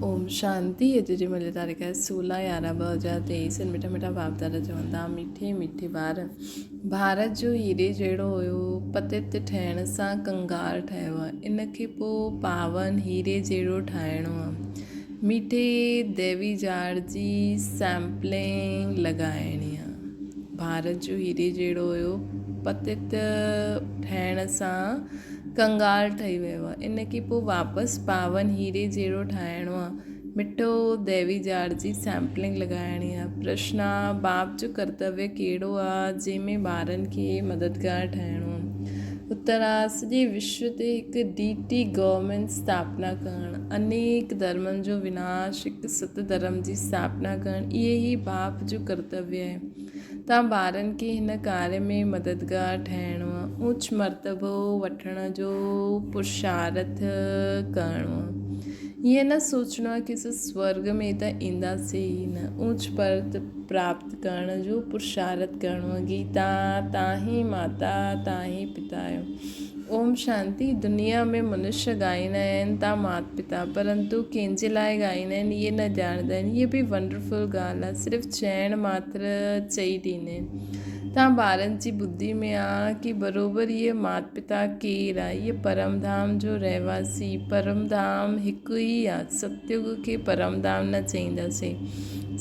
اوم شانتي اڄ جي ملي تاريخ آهي 16 11 2023 ۽ مٺا مٺا باپ دادا چون ٿا مٺي مٺي ٻار ڀارت جو هيري جهڙو هيو پتت ٺهڻ سان ڪنگال ٺهيو آهي ان کي پوء پاون هيري جهڙو ٺاهڻو آهي مٺي ديوي جاڙ جي سيمپلنگ لڳائڻي آهي ڀارت جو هيري جهڙو هيو پتت ٺهڻ سان ڪنگال ٺهي ويو آهي. ان کي پوء واپس پاون هيري جهڙو ٺاهڻو آهي. مٺو ديوي جاڙ جي سيمپلنگ لڳائڻي آهي. پرشن آ، باپ جو ڪرتويه ڪهڙو آهي جنهن ۾ ٻارن کي مددگار ٺاهڻو آهي؟ اتر آ، سڄي وشو تي هڪ ڊيٽي گورنمينٽ اسٿاپنا ڪرڻ، انيڪ ڌرمن جو وناش، هڪ ست ڌرم جي اسٿاپنا ڪرڻ، اهي ئي باپ جو ڪرتويه آهي. تان ٻارن کي هن ڪاريه ۾ مددگار ٺهڻو، اوچ مرتبو وٺڻ جو پرشارٿ ڪرڻو. ائين نه سوچڻو آهي ڪي اسان سورڳ ۾ ته اينداسين ئي نه. اوچ پد پراپت ڪرڻ جو پرشارٿ ڪرڻو. گيتا، تان ئي ماتا، تان ئي پتا آهيو. اوم شانتي دنيا ۾ منشيه ڳائيندا آهن تان مات پتا پرنتو ڪنهن جي لاء ڳائيندا آهن اهي نه ڄاڻندا آهن هيء به ونڊرفل ڳالهه آهي صرف چئڻ ماتر چئي ڏيندا آهن تان ٻارن جي ٻڌي ۾ آ ڪي بروبر اهي مات پتا ڪير آ اهي پرم ڌام جو رهواسي پرم ڌام هڪ ئي آ ستيگ کي پرم ڌام نه چئينداسين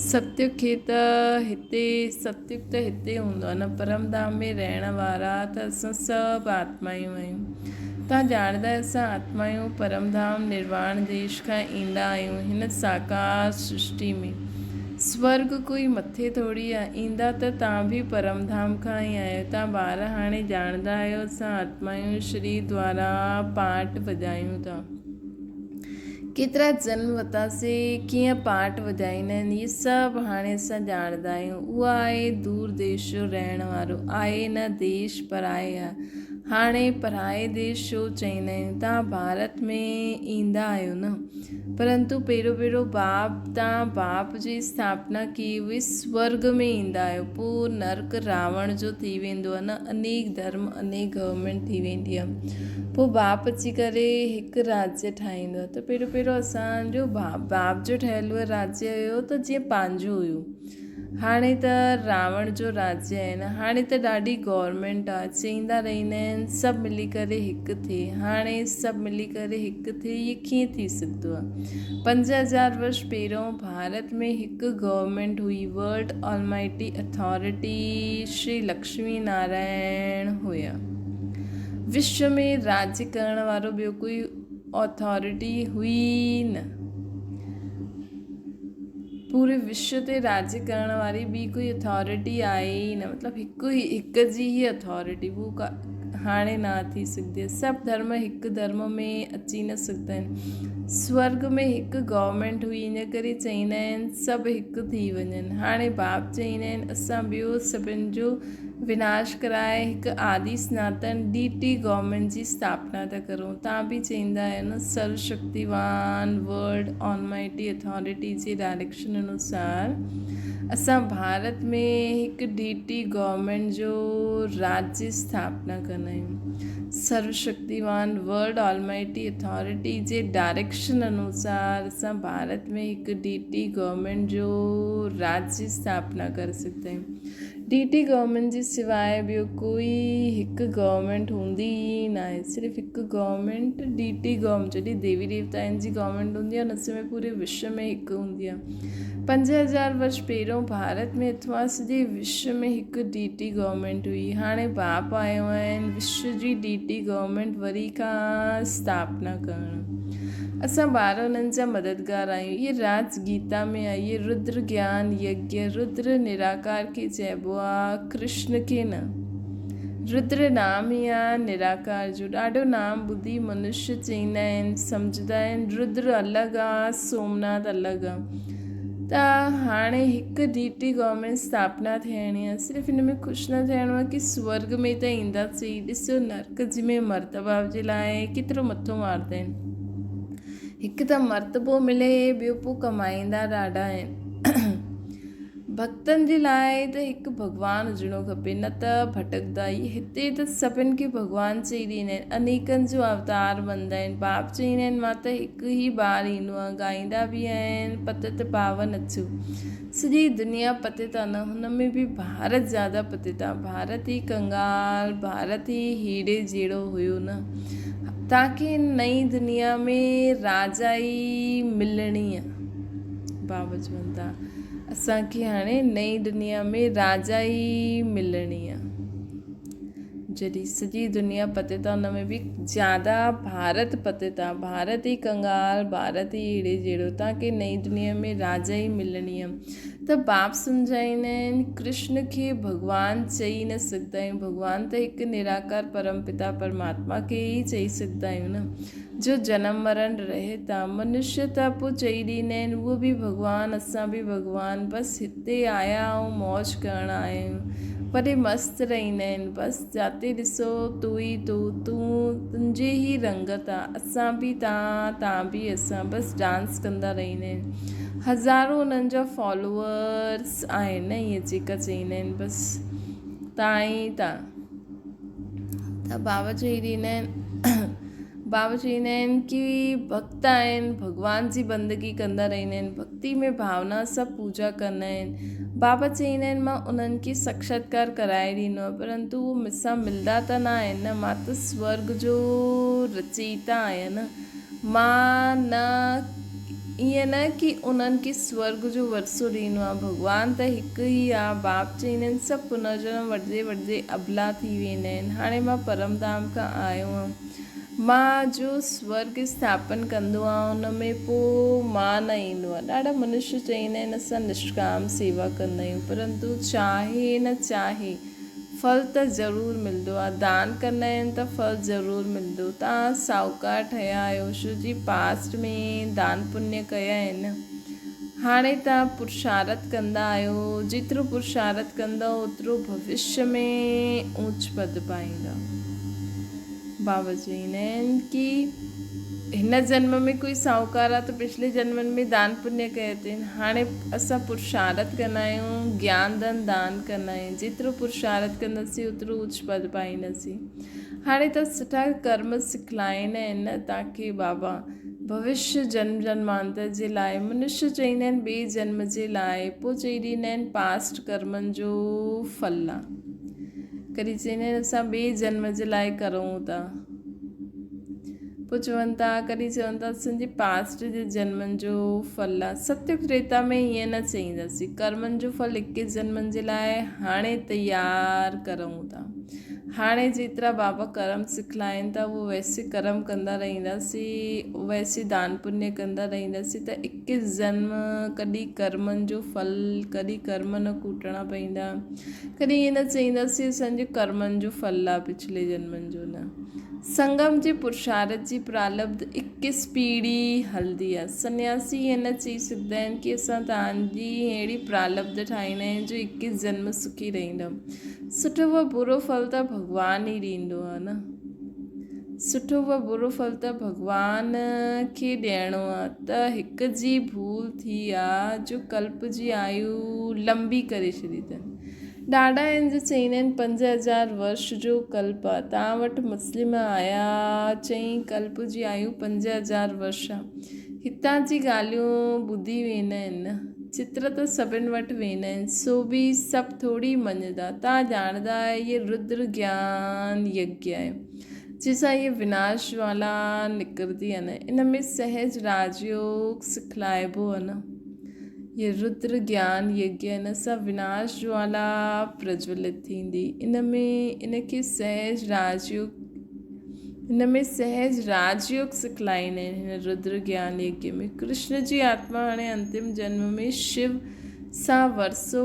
ستيگ کي ته هتي ستيگ ته هتي هوندو آهي نه پرم ڌام ۾ رهڻ وارا ته اسان سڀ آتمايون آهيون. توهان ڄاڻندا آهيو اسان آتمايون پرم ڌام نرواڻ ديش کان ايندا آهيون هن ساڪار سرشٽي ۾. سورڳ ڪوئي مٿي ٿوري آهي. ايندا ته توهان به پرم ڌام کان ئي آهيو. توهان ٻار هاڻي ڄاڻندا آهيو اسان آتمايون شرير دوارا پاٽ وڄايون ٿا. ڪيترا جنم ورتاسي، ڪيئن پاٽ وڄائيندا آهن، اهي سڀ هاڻي اسان ڄاڻندا آهيون. اهو آهي دور ديش جو رهڻ وارو، آهي نه ديش پرائي آهي. هاڻي پرائي ديش ڇو چئيندا آهيون؟ توهان ڀارت ۾ ايندا آهيو نه. پرنتو پهريون پهريون باپ توهان باپ جي اسٿاپنا ڪئي هئي، سورڳ ۾ ايندا آهيو، پوء نرڪ راوڻ جو ٿي ويندو آهي نه، انيڪ ڌرم انيڪ گورنمينٽ ٿي ويندي آهي. پوء باپ اچي ڪري هڪ راجيه ٺاهيندو آهي ته پهريون پهريون اسان جو باپ جو ٺهيل اهو راجيه هيو ته جيئن پنهنجو هيو هاڻي ته راوڻ جو راجيه آهي نه هاڻي ته ڏاڍي گورنمينٽ آهي چئيندا رهندا آهن سڀ ملي ڪري هڪ ٿئي هاڻي سڀ ملي ڪري هڪ ٿئي اهي ڪيئن ٿي سگهندو آهي 5000 ورش پهريون ڀارت ۾ هڪ گورنمينٽ هئي world almighty authority Shri Lakshmi Narayan هيا وشو ۾ راڄ ڪرڻ وارو ٻيو ڪوئي اٿارٽي هئي ئي نه. پوري وشو تي راڄ ڪرڻ واري ٻي ڪوئي اٿارٽي آهي ئي نه مطلب هڪ ئي هڪ جي ئي اٿارٽي هو ڪا هاڻي نه ٿي سگهندي سڀ ڌرم هڪ ڌرم ۾ اچي نه سگهندا آهن سورڳ ۾ هڪ گورنمينٽ هئي ان ڪري چئيندا آهن سڀ هڪ ٿي وڃن هاڻي باپ چئيندا آهن اسان ٻيو سڀن جو وناش ڪرائي هڪ آدي سناتن ڊي ٽي گورنمينٽ جي اسٿاپنا ٿا ڪرون. توهان به چئيندا آهيو نه سرو شڪتيوان ورلڊ آلمائٽي اٿارٽي جي ڊائريڪشن انوسار اسان ڀارت ۾ هڪ ڊي ٽي گورنمينٽ جو راجيه اسٿاپنا ڪندا آهيون. سرو شڪتيوان ورلڊ آلمائٽي اٿارٽي جي ڊائريڪشن انوسار اسان ڀارت ۾ هڪ ڊي ٽي گورنمينٽ جو راجيه اسٿاپنا ڪري سگهندا آهيون. ڊي ٽي گورنمينٽ جي سواء ٻيو ڪوئي هڪ گورنمينٽ هوندي ئي ناهي صرف هڪ گورنمينٽ ڊي ٽي گورنمينٽ جڏهن ديوي ديوتائن جي گورنمينٽ هوندي آهي ان سمي پوري وشو ۾ هڪ هوندي آهي 5000 ورش پهريون ڀارت ۾ اٿوا سڄي وشو ۾ هڪ ڊي ٽي گورنمينٽ هئي هاڻي باپ آيو آهن وشو جي ڊي ٽي گورنمينٽ وري کان اسٿاپنا ڪرڻ اسان ٻار انهن جا مددگار آهيون. اهي راز گيتا ۾ آهي. اهي ردر گيان يگيا، ردر نراڪار کي چئبو آ، ڪرشن کي نه. ردر نام ئي آ نراڪار جو. ڏاڍو نام ٻڌي منشيه چئيندا آهن، سمجهندا آهن ردر الڳ آ، سومناٿ الڳ آ. ته هاڻي هڪ ڊيٽي گورنمينٽ اسٿاپنا ٿيڻي آ. صرف ان ۾ خوش نه ٿيڻو آ ڪي سورڳ ۾ ته اينداسين. ڏسو نرڪ جي ۾ مرتبا جي لاء ڪيترو مٿو مارندا آهن. هڪ ته مرتبو ملي ٻيو پوء ڪمائيندا ڏاڍا آهن. ڀڳتن جي لاء ته هڪ ڀڳوان هجڻو کپي نه ته ڀٽڪندا ئي. هتي ته سڀن کي ڀڳوان چئي ڏيندا آهن. انيڪن جو اوتار بندا آهن. باپ چئيندا آهن مان ته هڪ ئي بار ايندو آهيان. ڳائيندا به آهن پتت پاون اچو. سڄي دنيا پتت آهي نه هن ۾ به ڀارت زياده پتت آهي. ڀارت ئي ڪنگال، ڀارت ئي هيڙي جهڙو هيو نه. توهان کي نئين دنيا ۾ راجا ئي ملڻي آهي. بابا چون ٿا اسان کي هاڻي نئين دنيا ۾ راجا ئي ملڻي آ. جڏهن سڄي دنيا پتت آ ان ۾ به زياده ڀارت پتت آ. ڀارت ئي ڪنگال، ڀارت ئي اهڙي جهڙو. تان کي نئين دنيا ۾ راجا ئي ملڻي آ. ته باپ سمجهائيندا آهن ڪرشن کي ڀڳوان چئي نه سگهندا آهيون. ڀڳوان ته هڪ نراڪار پرم پتا پرماتما کي ئي چئي سگهندا آهيون نه. جو جنم مرڻ رهت آ. منشي ته پو چئي ڏيندا آهن اهو به ڀڳوان اسان به ڀڳوان بس هتي آيا ۽ موج ڪرڻ آيا آهيون. وڏي مست رهندا آهن. بس جاتي ڏسو تون ئي تون، تون تنهنجي ئي رنگت آ. اسان به تان، تان به اسان. بس ڊانس ڪندا رهندا آهن. هزارون انهن جا فالوورس آهن نه ائين جيڪا چئيندا آهن بس تان ئي تان. ته بابا چئي ڏيندا آهن بابا چئيندا آهن ڪي ڀڳت آهن ڀڳوان جي بندگي ڪندا رهندا آهن ڀڳتي ۾ ڀاونا سان پوڄا ڪندا آهن بابا چئيندا آهن مان انهن کي ساڪشاتڪار ڪرائي ڏيندو آهيان پرنتو هو مون سان ملدا ته نه آهن نه مان ته سورگ جو رچيتا آهيان نه مان نه ائين نه ڪي انهن کي سورڳ جو ورثو ڏيندو آهيان. ڀڳوان ته هڪ ئي آهي. باپ چئيندا آهن، سڀ پنرجنم وٺندي وٺندي اٻلا ٿي ويندا آهن. هاڻي مان پرم ڌام کان آيو آهيان. مان جو سورڳ اسٿاپن ڪندو آهيان، ان ۾ پوء مان نه ايندو آهيان. ڏاڍا منشي چئيندا آهن، اسان نشڪام سيوا ڪندا آهيون، پرنتو چاهي نه چاهي، ڦل ته ضرور ملندو آ. دان ڪندا آهن ته ڦل ضرور ملندو. توهان ساهوڪار ٺهيا آهيو شو جي پاسٽ ۾ دان پڃ ڪيا آهن. هاڻي توهان پرشارت ڪندا آهيو. جيترو پرشارت ڪندؤ اوترو ڀوشيه ۾ اوچ پد پائيندؤ. بابا چئيندا آهن ڪي هن جنم ۾ ڪوئي ساهوڪار آ ته پڇلي جنمن ۾ دان پڃ ڪيو اٿئين. هاڻي اسان پرشارت ڪندا آهيون، گيان ڌن دان ڪندا آهيون. جيترو پرشارت ڪنداسين اوترو اوچ پد پائينداسين. هاڻي ته سٺا ڪرم سکلائيندا آهن نه توهان کي بابا. ڀوشيه جنم جنمانتر جي لاء منشي چئيندا آهن ٻئي جنم جي لاء پوء چئي ڏيندا آهن پاسٽ ڪرمن جو ڦل آ. ڪڏهن چئيندا آهن اسان ٻئي جنم جي لاء ڪرون ٿا. پوء چون ٿا ڪڏهن چون ٿا اسان جي پاسٽ جي جنمن جو ڦل آ. ستيگ تريتا ۾ ائين نه چئينداسين. ڪرمن جو ڦل اڪيس جنمن جي لاء هاڻي تيار ڪرون ٿا. هاڻي جيترا بابا ڪرم سکلائين ٿا اهو ويسي ڪرم ڪندا رهنداسين، ويسي دان پڃ ڪندا رهنداسين ته اڪيس جنم ڪڏهن ڪرمن جو ڦل ڪڏهن ڪرم نه ڪوٽڻا پئيندا. ڪڏهن ائين نه چئينداسين اسان جي ڪرمن جو ڦل آ پڇلي جنمن جو نه. سنگم جي پرشارت جي پرالبڌ اڪيس پيڙهي هلندي آ. سنياسي ائين نه چئي سگهندا آهن ڪي اسان توهان جي اهڙي پرالبڌ ٺاهيندا آهيون جو اڪيس جنم سکي رهندؤ. سٺو و برو ڦل ته ڀڳوان ئي ڏيندو آ نه. سٺو و برو ڦل ته ڀڳوان کي ڏيڻو آ ته هڪ جي ڀول ٿي آ جو ڪلپ جي آيو لنبي ڪري ڇڏي اٿن. ڏاڍا آهن جو چئيندا آهن 5000 ورش جو ڪلپ آ. توهان وٽ مسلم آيا چئين ڪلپ جي آيو 5000 ورش آ. هتان جي ڳالهيون ٻڌي ويندا آهن نه. چتر ته سڀن وٽ ويندا آهن سو به سڀ ٿوري مڃندا. توهان ڄاڻندا آهيو هي ردر گيان يگيا آهي. جنهن سان هيء وناش جوالا نڪرندي آهي نه. ان ۾ سهج راجيوگ سکلائبو آهي نه. هيء ردر گيان يگيا ان سان وناش جوالا پرجولت ٿيندي. ان ۾ ان کي سهج راجيوگ هن ۾ سهج راجيوگ سکلائيندا آهن. هن ردر گيان يگيا ۾ ڪرشن جي آتما هاڻي انتم جنم ۾ شو سان ورثو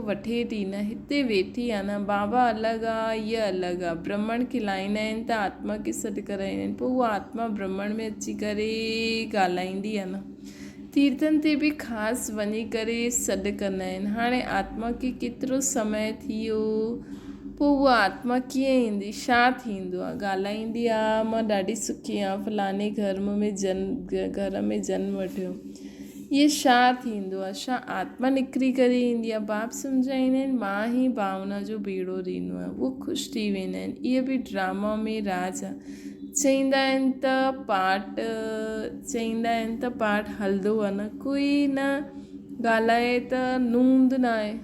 وٺي ٿي نه. هتي ويٺي آ نه. بابا الڳ آ، هيء الڳ آ. برهمڻ کلائيندا آهن ته آتما کي سڏ ڪرائيندا آهن. پوء اها آتما برهمڻ ۾ اچي ڪري ڳالهائيندي آ نه. تيرٿن تي به خاص وڃي ڪري سڏ ڪندا آهن. هاڻي آتما کي ڪيترو سمي ٿي ويو، پوء اها آتما ڪيئن ايندي؟ ڇا ٿيندو آ؟ ڳالهائيندي آ، مان ڏاڍي سکي آهيان، فلاڻي گهر ۾ جنم گهر ۾ جنم وٺيو. اهي ڇا ٿيندو آهي؟ ڇا آتما نڪري ڪري ايندي آهي؟ باپ سمجهائيندا آهن، مان ئي ڀاونا جو ٻيڙو ڏيندو آهيان. اهو خوش ٿي ويندا آهن. اهي به ڊراما ۾ راز آهي. چئيندا آهن ته پاٺ چئيندا آهن ته پاٺ هلندو آهي نه ڪوئي نه ڳالهائي ته نوند ناهي.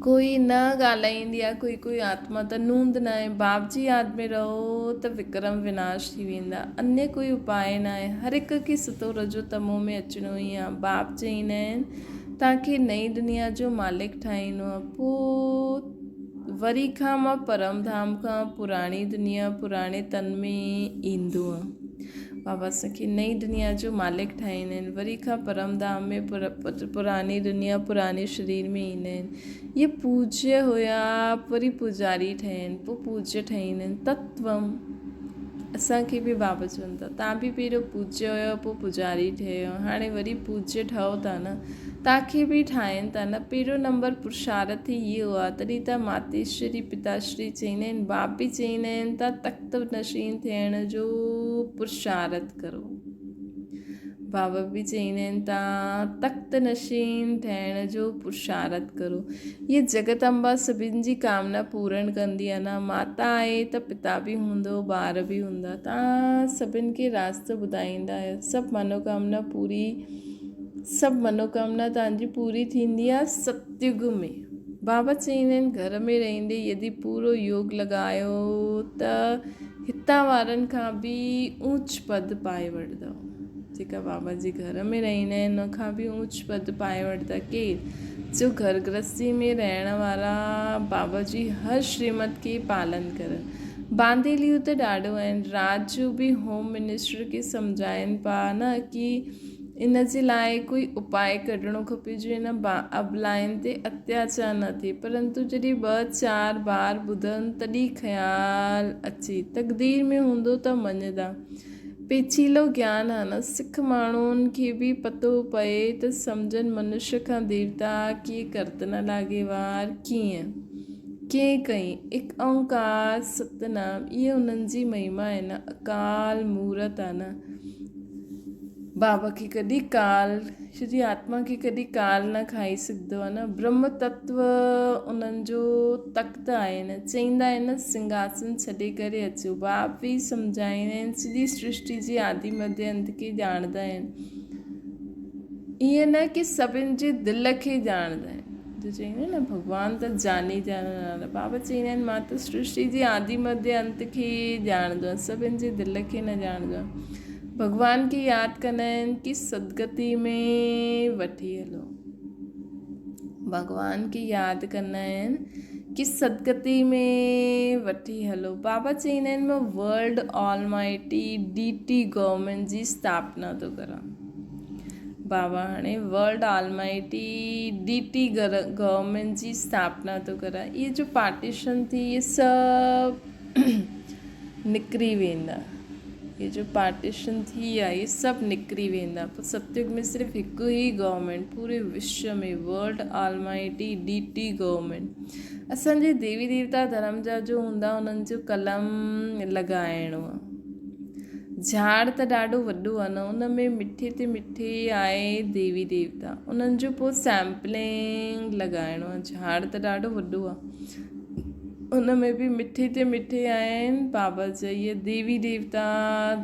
ڪوئي نه ڳالهائيندي آهي ڪوئي ڪوئي آتما ته نوند ناهي باپ جي ياد ۾ رهو ته وڪرم وناش ٿي ويندا انيه ڪوئي اپاء ناهي هر هڪ کي ستو رجو تمو ۾ اچڻو ئي آهي باپ چئيندا آهن توهان کي نئين دنيا جو مالڪ ٺاهيندو آهي پوء وري کان مان پرم ڌام کان پراڻي دنيا پراڻي تن ۾ ايندو آهي بابا اسان کي نئين دنيا جو مالڪ ٺاهيندا آهن وري کان پرم ڌام ۾ پراني دنيا پراني شرير ۾ ايندا آهن اهي پوجيه هيا وري پوجاري ٺهيا آهن پوء پوجيه ٺهيندا آهن تتوم اسان کي به بابا چون ٿا تان به پهريون پوجيه هيو پوء پوجاري ٺهيو هاڻي وري پوجيه ٺهو ٿا نه تان کي به ٺاهين ٿا نه پهريون نمبر پرشارٿ ئي اهو آهي تڏهن ته ماتيشري پتاشري چئيندا آهن باپ به چئيندا آهن ته تخت نشين ٿيڻ جو پرشارٿ ڪرو. بابا به چئيندا آهن ته تخت نشين ٺهڻ جو پرشارٿ ڪرو. هيء جڳت امبا سڀن جي ڪامنا پورڻ ڪندي آهي نه. ماتا آهي ته پتا به هوندو، ٻار به هوندا. توهان سڀن کي راستو ٻڌائيندا آهيو. سڀ منوڪامنا پوري سڀ منوڪامنا توهان جي پوري ٿيندي آهي ستيگ ۾. بابا چئيندا آهن گهر ۾ رهندي يدي پورو يوگ لڳايو ته هتان وارن کان به اوچ پد پائي وٺندؤ. جيڪا بابا جي گهر ۾ رهندا آهن ان کان به اوچ پد پائي وٺندا. ڪير؟ جو گهر گرهستي ۾ رهڻ وارا بابا جي هر شريمت کي پالن ڪرن. بانديليون ته ڏاڍو آهن. رات جو به هوم منسٽر کي سمجهائين پيا نه ڪي ان جي لاء ڪوئي اپاء ڪڍڻو کپي جو ان ابلائن تي اتياچار نه ٿئي. پرنتو جڏهن ٻه چار بار ٻڌن تڏهن خيال اچي. تقدير ۾ هوندو ته مڃندا. پيچيلو گيان آ نه. سک ماڻهن کي به پتو پئي ته سمجهن منش کان ديوتا ڪيئن ڪرت نه لاڳي وار ڪيئن ڪئين ڪئين. اڪ اونڪار ستنام اهي انهن جي مهما آهي نه. اڪال مورت آ نه. بابا کي ڪڏهن ڪال، شري آتما کي ڪڏهن ڪال نه کائي سگهندو آهي نه برهم تتو انهن جو تخت آهي نه چئيندا آهن نه سنگهاسن ڇڏي ڪري اچو باپ به سمجهائيندا آهن سڄي سرشٽي جي آدي مڌي انت کي ڄاڻندا آهن ائين نه ڪي سڀن جي دل کي ڄاڻندا آهن جو چئيندا آهن نه ڀڳوان ته جاني ڄاڻڻ وارا بابا چئيندا آهن مان ته سرشٽي جي آدي مڌي انت کي ڄاڻندو آهيان سڀن جي دل کي نه ڄاڻندو آهيان ڀڳوان کي ياد ڪندا آهن ڪي سدگتي ۾ وٺي هلو ڀڳوان کي ياد ڪندا آهن ڪي سدگتي ۾ وٺي هلو بابا چئيندا آهن مان ورلڊ آلمائٽي ڊي ٽي گورنمينٽ جي اسٿاپنا ٿو ڪران بابا هاڻي ورلڊ آلمائٽي ڊي ٽي گورنمينٽ جي اسٿاپنا ٿو ڪران اهي جو پارٽيشن ٿي اهي سڀ نڪري ويندا. هي جو پارٽيشن ٿي آ اهي سڀ نڪري ويندا. پوء ستيگ ۾ صرف هڪ ئي گورنمينٽ پوري وشو ۾ ورلڊ آلمائٽي ڊيٽي گورنمينٽ. اسان جي ديوي ديوتا ڌرم جا جو هوندا انهن جو قلم لڳائڻو آ. جھاڙ ته ڏاڍو وڏو آ نه ان ۾ مٺي تي مٺي آهي ديوي ديوتا انهن جو پوء سيمپلنگ لڳائڻو آ. جھاڙ ته ڏاڍو وڏو آ. ان ۾ به مٺي تي مٺي آهن بابا جا اهي ديوي ديوتا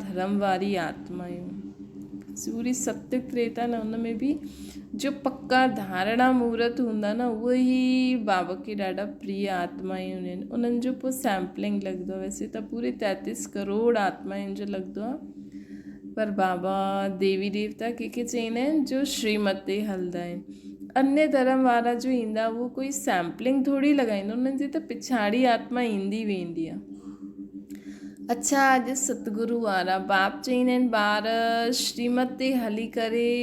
ڌرم واري آتمايون سوري ستيگ تريتا نه ان ۾ به جو پڪا ڌارڻا مورت هوندا نه اهي ئي بابا کي ڏاڍا پريه آتمايون آهن انهن جو پوء سيمپلنگ لڳندو آهي ويسي ته پوري تيتيس ڪروڙ آتمائن جو لڳندو آهي پر بابا ديوي ديوتا ڪنهن کي چئيندا آهن جو شريمت تي هلندا آهن انيه ڌرم وارا جو ايندا اهو ڪوئي سيمپلنگ ٿوري لڳائيندو انهن جي ته پڇاڙي آتما ايندي ويندي آ. اڇا اڄ ستگرو وارا باپ چئيندا آهن ٻار شريمت تي هلي ڪري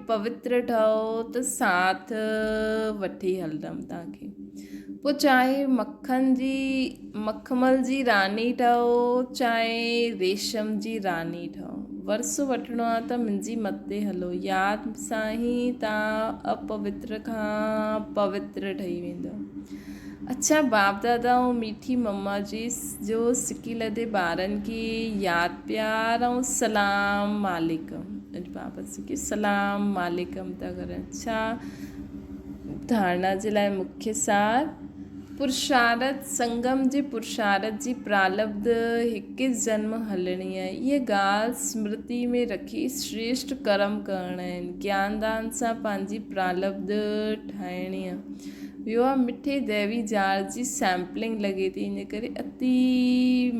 پوتر ٺهو ته ساٿ وٺي هلندم توهان کي پوء چاهي مکن جي مخمل جي راني ٺهو چاهي ريشم جي راني ٺهو. ورثو وٺڻو آ ته منهنجي مت تي هلو. ياد سان ئي توهان اپوتر کان پوتر ٺهي ويندؤ. اڇا باپ دادا ۽ ميٺي مما جي جو سڪيلڌي ٻارن کي ياد پيار ۽ سلام مالڪ. اڄ بابا کي سلام مالڪم ٿا ڪرن. ڇا ڌارڻا جي لاء مکيه سار؟ پرشارٿ، سنگم جي پرشارٿ جي پرالبڌ هڪ جنم هلڻي آهي. اها ڳالهه سمرتي ۾ رکي شريشٺ ڪرم ڪرڻا آهن. گيان دان سان پنهنجي پرالبڌ ٺاهڻي آهي. ويو آهي مٺي ديوي جار جي سيمپلنگ لڳي ٿي ان ڪري اتي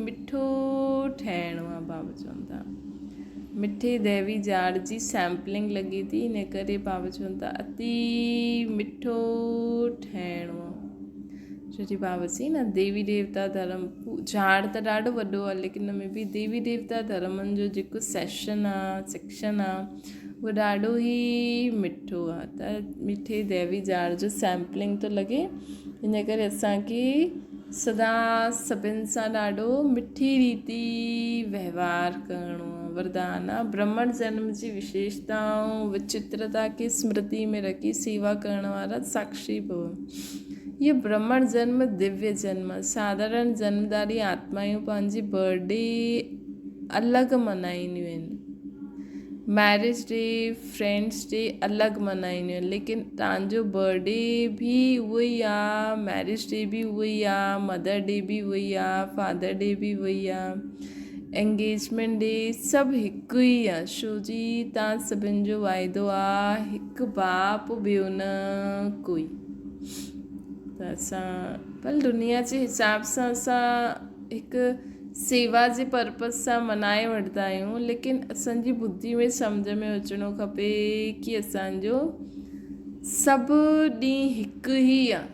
مٺو ٺهڻو آهي بابا چون ٿا. مٺي ديوي جاڙ جي سيمپلنگ لڳي ٿي ان ڪري بابا چون ٿا اتي مٺو ٺهڻو آ. ڇو جي بابا چئي نه ديوي ديوتا ڌرم جاڙ ته ڏاڍو وڏو آ ليڪن ان ۾ به ديوي ديوتا ڌرمن جو جيڪو سيشن آ سيڪشن آ اهو ڏاڍو ئي مٺو آ ته مٺي ديوي جاڙ جو سيمپلنگ ٿو لڳي ان ڪري اسانکي سدا سڀن سان ڏاڍو مٺي ريتي وهنوار ڪرڻو آهي. وردان آ، برهمڻ جنم جي وشيشتا ۽ وچترتا کي سمرتي ۾ رکي سيوا ڪرڻ وارا ساکشي ڀو. هيء برهمڻ جنم دويه جنم آ. ساڌارڻ جنمڌاري آتمائون پنهنجي برٿ ڊي الڳ ملهائينديون آهن. ميرج ڊي، فرينڊس ڊي الڳ ملهائينديون آهن ليڪن توهان جو برٿ ڊي به اهو ئي آ، ميرج ڊي به اهو ئي آ، مدر ڊي به اهو ئي آ، فادر ڊي به اهو ئي آ، انگيجمينٽ ڊي سڀ هڪ ئي آ ڇو جي توهان سڀن جو واعدو آ هڪ باپ ٻيو نه ڪوئي ته اسان ڀل دنيا جي حساب سان اسان هڪ سيوا جي پرپز سان منائي وٺندا آهيون ليڪن اسان جي ٻڌي ۾ سمجهه ۾ اچڻو کپي ڪي اسان جو سڀ ڏينهن هڪ ئي آ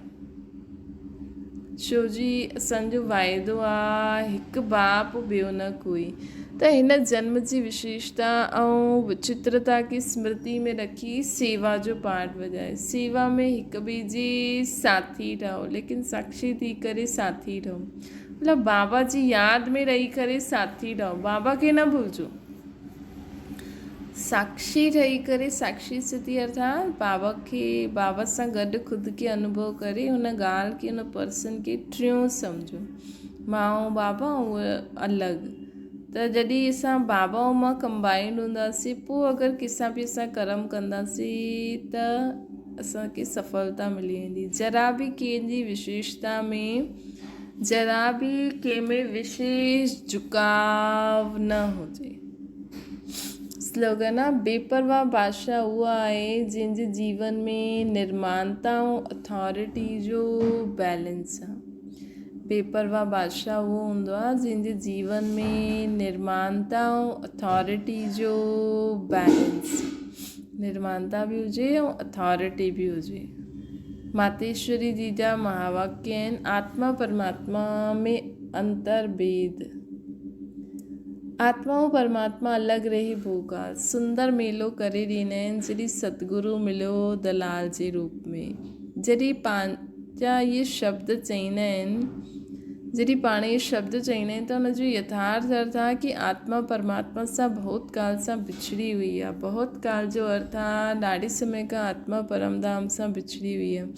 ڇو جي اسان جو واعدو آ هڪ باپ ٻيو نه ڪوئي ته هن جنم جي وشيشتا ۽ وچترتا کي سمرتي ۾ رکي سيوا جو پارٽ وڄائي سيوا ۾ هڪ ٻئي جي ساٿي ٺهو ليڪن ساکشي ٿي ڪري ساٿي ٺهو مطلب بابا جي ياد ۾ رهي ڪري ساٿي ٺهو بابا کي نه ڀلجو ساکشي رهي ڪري ساکشي اسٿتي ارٿات بابا کي بابا سان گڏ خود کي انوڀو ڪري ان ڳالهه کي ان پرسن کي ٽيون سمجهو مان ۽ بابا اهي الڳ ته جڏهن اسان بابا ۽ مان ڪمبائنڊ هونداسين پوء اگر ڪنهن سان به اسان ڪرم ڪنداسين ته اسانکي سڦلتا ملي ويندي ذرا به ڪنهن جي وشيشتا ۾ ذرا به ڪنهن ۾ وشيش جهڪاء نه هجي. سلوگن آ، بيپرواهه بادشاهه اهو آهي جنهن جي جيون ۾ نرمانتا ۽ اٿارٽي جو بيلنس آ. بيپرواهه بادشاهه اهو هوندو آ جنهن جي جيون ۾ نرمانتا ۽ اٿارٽي جو بيلنس، نرمانتا به هجي ۽ اٿارٽي به هجي. ماتيشوري جي جا مهاواڪيه آهن، آتما پرماتما ۾ انتر ڀيد. آتما ۽ پرماتما الڳ رهي ڀوڳا. سندر ميلو ڪري ڏيندا آهن جڏهن ستگرو مليو دلال جي روپ ۾. جڏهن پنهنجا اهي شبد چئيندا آهن جڏهن پاڻ اهي شبد چئيندا آهن ته ان جو يٿارٿ ارٿ آهي ڪي آتما پرماتما سان بهت ڪال سان بڇڙي هئي آهي. بهت ڪال جو ارٿ آهي ڏاڍي سمي کان آتما پرم ڌام سان بڇڙي هئي آهي.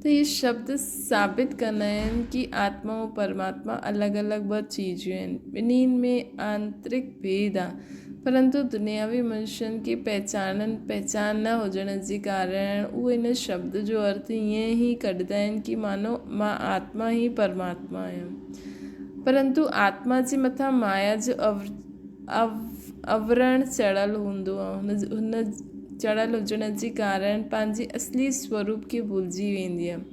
ته اهي شبد ثابت ڪندا آهن ڪي آتما ۽ پرماتما الڳ الڳ ٻه چيزون آهن. ٻنهين ۾ آنترڪ ڀيد آهي. پرنتو دنياوي منشين کي پهچانن پهچان نه هجڻ جي ڪارڻ اهي ان شبد جو ارٿ ائين ئي ڪڍندا آهن ڪي مانو مان آتما ئي پرماتما آهيان. پرنتو آتما جي مٿان مايا جو اورڻ چڙهيل هوندو آهي. هن چڙهيل هجڻ جي ڪارڻ پنهنجي اصلي سوروپ کي ڀلجي ويندي آهي.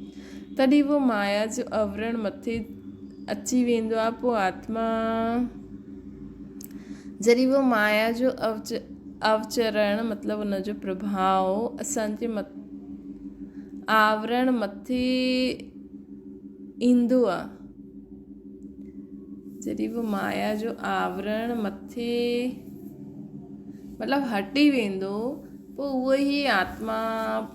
تڏهن اهو مايا جو اورڻ مٿي اچي ويندو آهي پوء آتما جڏهن اهو مايا جو اوچرڻ مطلب ان جو پرڀاء اسان جي آورڻ مٿي ايندو آهي. جڏهن به مايا جو آورڻ مٿي مطلب هٽي ويندو پوء اهو ئي آتما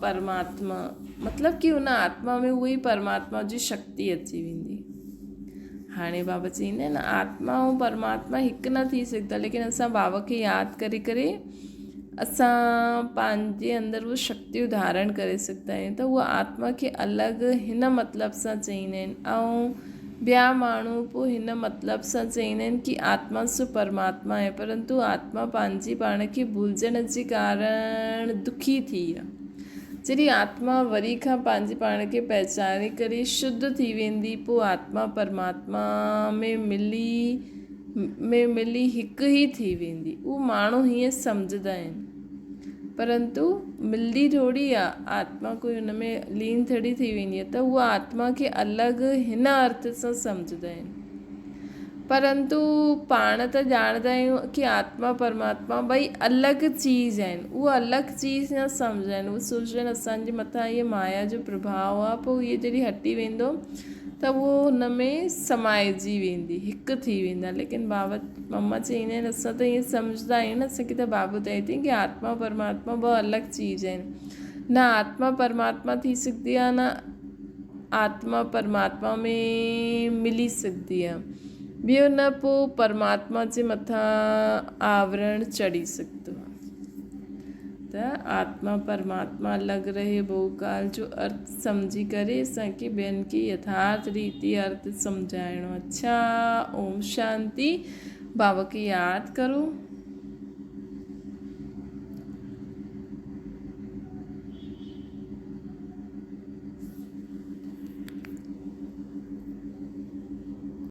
پرماتما مطلب ڪي ان آتما ۾ اهو ئي پرماتما جي شڪتي اچي ويندي هاڻي بابا چئيندا آهن آتما ۽ پرماتما هڪ نه ٿي سگهندا ليڪن اسان بابا کي ياد ڪري ڪري اسان پنهنجي اندر اهو شڪتيون ڌارڻ ڪري سگهندا آهيون ته اها آتما کي الڳ هن مطلب سان چئيندا آهن ۽ ٻيا ماڻهو پوء هن مطلب سان چئيندا آهن ڪي آتما سو پرماتما آهي پرنتو آتما پنهنجي پاڻ کي ڀلجڻ جي ڪارڻ دکي ٿي آهي. جڏهن آتما وري کان پنهنجي پاڻ کي پهچاني ڪري شڌ ٿي ويندي پوء آتما پرماتما ۾ ملي ۾ ملي هڪ ئي ٿي ويندي. اهو ماڻهو هيئن سمجهندا آهن. پرنتو ملندي ٿوري آ، آتما ڪوئي ان ۾ لين ٿوري ٿي ويندي آ ته هو آتما کي الڳ هن ارٿ سان سمجهندا آهن. پرنتو پاڻ ته ڄاڻندا آهيون ڪي آتما پرماتما ٻئي الڳ چيز آهن. اهو الڳ چيز نه سمجهندا آهن. اهو سوچندا آهن اسان جي مٿان هيء مايا جو پرڀاء آ پوء هيء جڏهن هٽي ويندو ته اهو هن ۾ سمائجي ويندي، هڪ ٿي ويندا. ليڪن بابا مما چئيندا آهن اسان ته ائين سمجهندا آهيون نه اسان کي ته بابو ٻڌائي اٿئي ڪي آتما پرماتما ٻه الڳ چيز آهن. نه آتما پرماتما ٿي سگهندي آهي نه آتما پرماتما ۾ ملي سگهندي آهي. ٻيو نه پوء پرماتما جي مٿان آورڻ چڙهي سگهندو آهي. ته آتما پرماتما الڳ رهي ڀوڪال جو ارٿ سمجهي ڪري اسان کي ٻين کي يٿارٿ ريتي ارٿ سمجهائڻو اڇا اوم شانتي بابا کي ياد ڪرو.